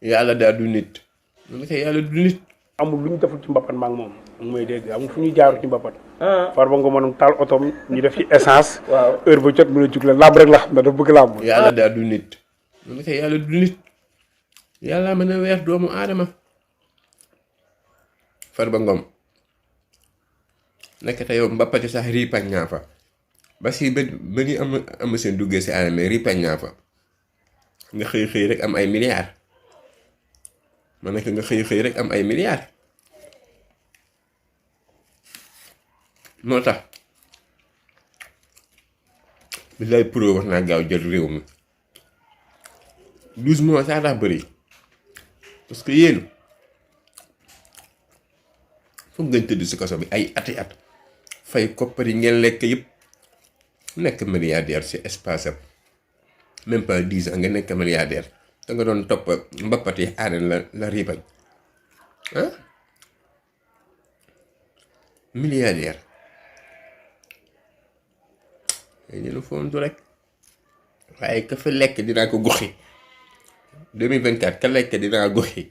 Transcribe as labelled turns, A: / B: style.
A: yàlla daal du nit. mu ne ko yàlla du nit.
B: amul lu ñu deful ci mbapat ma ak moom mu may dégg amul fu ñuy jaaru ci mbapat. Farba Ngom moom taal otoom ñu def ci essence.
C: waaw
B: heure ba jot mën a jug la làmb rek la xam ne dafa bëgg làmb.
A: yàlla daal du nit. mu ne ko yàlla du nit. yàlla mën a weer doomu aadama. Farba Ngom nekk te yow mbappati sax riipañ ñaa fa ba si ba ni am seen duggee si àll mais riipañ ñaa fa nga xëy rek am ay milliards ma nekk nga xëy rek am ay milliards moo tax billaay pro wax naa gaaw jël réew mi 12 mois sax daa bëri parce que yéen foog ngeen tëdd si kaso bi ay ati at fay koppar yi ngeen lekk yëpp nekk milliardaire si espace am même pas 10 ans nga nekk milliardaire da nga doon topp mbappat yi aaren la riibañ ah milliardaire yéen ñu fontu rek waaye ka fa lekk dinaa ko goxi 2024 ka lekk dinaa goxi